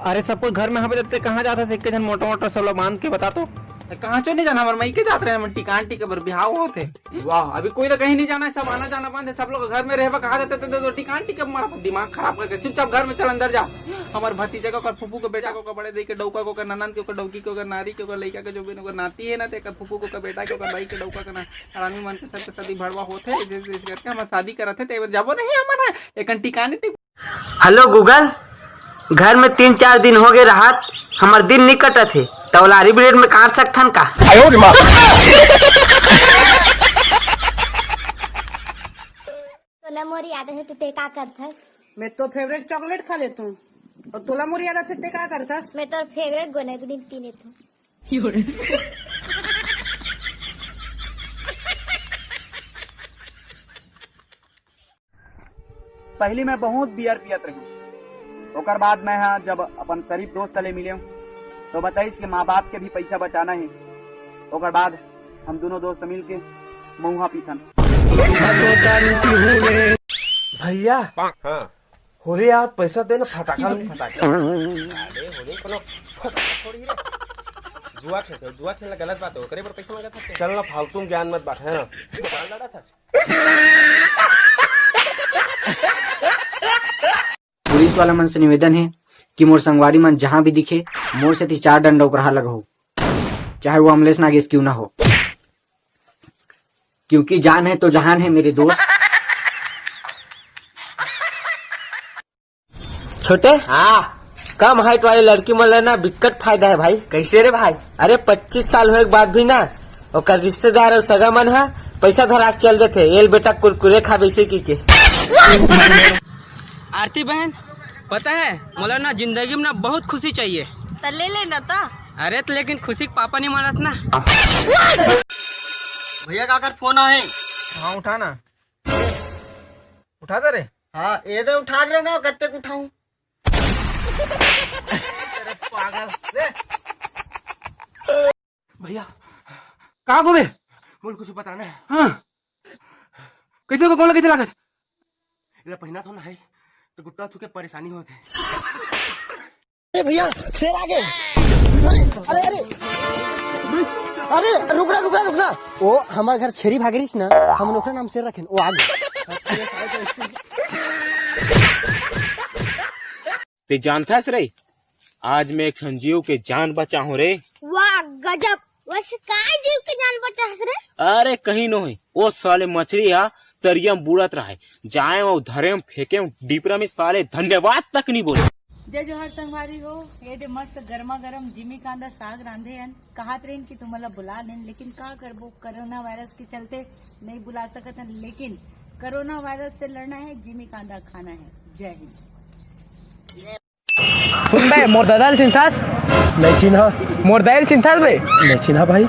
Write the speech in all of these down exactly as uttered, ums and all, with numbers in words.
अरे, सब कोई घर में हवे, त तें कहाँ जात हस? एक झन मोटा मोटा सब ला बांध के बता तो। कहाँ चो नहीं जाना, हमर मइके जात रहे, हमर टिकान टिके बर बिहाव होत हे। वाह, अभी कोई ला कहीं नहीं जाना है, सब आना जाना बंद है, सब लोग घर में रहबा, कहाँ जाते थे तो टिकान टिके मारा दिमाग खराब करके, चुपचाप घर में चल, अंदर जा। हमर भतीजा के, ओकर फूफू के बेटा के, ओकर बड़े दई के डौका के, ओकर ननद के, ओकर डौकी के, ओकर नारी के, ओकर लइका के, जो भी ओकर नाती है ना, ते एकर फूफू के, ओकर बेटा के, ओकर दाई के डौका के ना, हरामी मन के सब के शादी भड़वा होत है, जैसे, जैसे करके हमर शादी करत है, ते जाबो नहीं हमन है, एकन टिकान टिके हेलो गूगल, घर में तीन चार दिन हो गए रहत, हमर दिन नी कटत हे, त ओला रिबलेट में काट सकथन का? तोला मोर याद आथे त तें का करथस? मैं तो फेवरेट चॉकलेट खा लेथों। अउ तोला मोर याद आथे त तें का करथस? मैं तोर फेवरेट गोना गुनी पी लेथों। पहली मैं बहुत बियर पियत रही, ओकर बाद मैं हा जब अपन शरीफ दोस्त ले मिले, तो बताइस कि माँ बाप के भी पैसा बचाना है। ओकर बाद हम दोनों दोस्त मिल के महुआ पीथन। भैया, हाँ। होली आत, पैसा दे ना, फटाका लूं, फटाका। अरे होली कोनो फटाका थोड़ी रे। जुआ खेलते हो, जुआ खेलना गलत बात है, ओकरे बर पैसा मांगत हस। चल ना, फालतू में ज्ञान मत बांट, है ना? जान लड़ा था। पुलिस वाला मन से निवेदन हे कि मोर संगवारी मन जहां भी दिखे, मोर सेती चार डंडा उपराहा लगहू, चाहे वो अमलेश नागेश क्यों ना हो, क्योंकि जान है तो जहान है मेरे दोस्त। छोटे, हाँ। कम हाइट वाले लड़की मन ला ना बिकट फायदा है भाई। कैसे रे भाई? अरे पच्चीस साल होए के बाद भी ना ओकर रिश्तेदार अउ सगा मन हा पैसा धरा के चल देथे, "एल बेटा कुरकुरे खा" वैसे की के। आरती बहन, पता है मोला ना जिंदगी में ना बहुत खुशी चाहिए। त ले लेना त। अरे त लेकिन खुशी के पापा नहीं मानत ना। भैया काकर फोन आहे? हाँ उठा ना। उठा दे रे। हाँ, ये तो उठा रहे ना, कत्ते को उठाऊं? अरे पागल, ले। भैया। का को बे? बोल, कुछ बताना है। हाँ। कैसे को, कौन कैसे लागत? एला पहिना थो ना है, तो गुट्टा थू के परेशानी होते। अरे भैया, शेर आ गए। अरे, अरे, अरे। अरे, रुक ना, रुक ना, रुक ना। ओ, हमार घर छेरी भाग रहीस ना, हम ओकरा नाम शेर रखेन, ओ आ गए। ते जानथस रे, आज मैं एक ठन जीव के जान बचाहूं रे। वाह, गजब। वैसे काय जीव के जान बचाहस रे? अरे कहीं नोहे, ओ साले मछरी हा तरिया में बुड़त रहे, जाए अउ धरे में फेंके में डिपरा में साले धन्यवाद तक नहीं बोले। जय जोहार संगवारी हो, ये दे मस्त गर्मा गर्म जिमी कांदा साग रांधे हन। कहात रहेन कि तुमन ला बुला लेन, लेकिन का करबो, कोरोना वायरस के चलते नहीं बुला सकत हन, लेकिन कोरोना वायरस से लड़ना है, जिमी कांदा खाना है। जय हिंद। सुन बे, मोर दादा ल चिन्हथस? नहीं चिन्हा। मोर दाई ल चिन्हथस बे? नहीं चिन्हा भाई।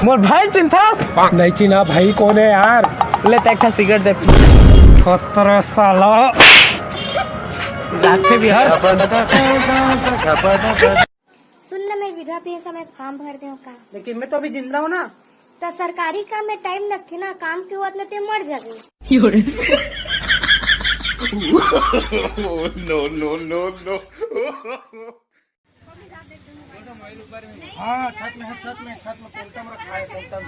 मोर भाई ल चिन्हथस? नहीं चिन्हा भाई, कौन है यार? ले, तें एक ठा सिगरेट दे। खतरा साला। लागथे भी हर। सुन ना, मैं विधवा पेंशन में फॉर्म भर देंव का? लेकिन मैं तो अभी जिंदा हूँ ना। त सरकारी काम में टाइम लगथे ना, काम के होवत ना ते मर जाबे। No, no, no, no। हाँ, छत में है, छत में, छत में कोंटम रखा है, कोंटम।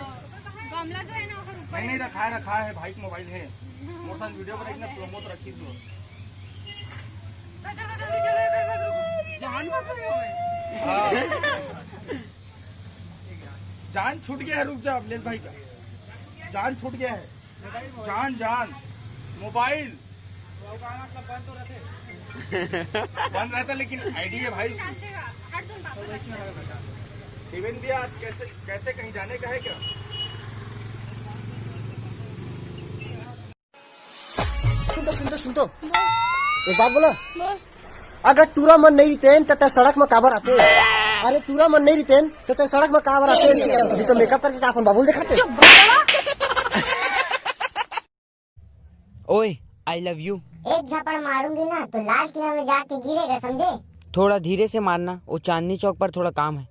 गमला जो है ना, ओकर ऊपर नहीं, नहीं, रखा है, रखा है, भाई का मोबाइल है। मोर साथ वीडियो बनाई ना, स्लो मो तो रखी तो। जान बच गया है। हाँ। जान छूट गया है, रुक जा अमलेश भाई का, जान छूट गया है। जान, जान, मोबाइल। बंद रहता, लेकिन आईडी है भाई उसकी। देवेंद्र भैया, आज कैसे, कैसे कहीं जाने का है क्या? सुन तो, सुन तो, सुन तो। एक बात बोला। बोल। अगर टूरा मन नहीं रितेन, त तैं सड़क में काबर आते? अरे, टूरा मन नहीं रितेन, त तैं सड़क में काबर आते? अभी तो मेकअप करके का अपन बाबू ल देखाते? चुप, बकवा। ओए, I love you। एक झापड़ मारूंगी ना, तो लाल किला में जाके गिरेगा, समझे? थोड़ा धीरे से मारना, वो चांदनी चौक पर थोड़ा काम है।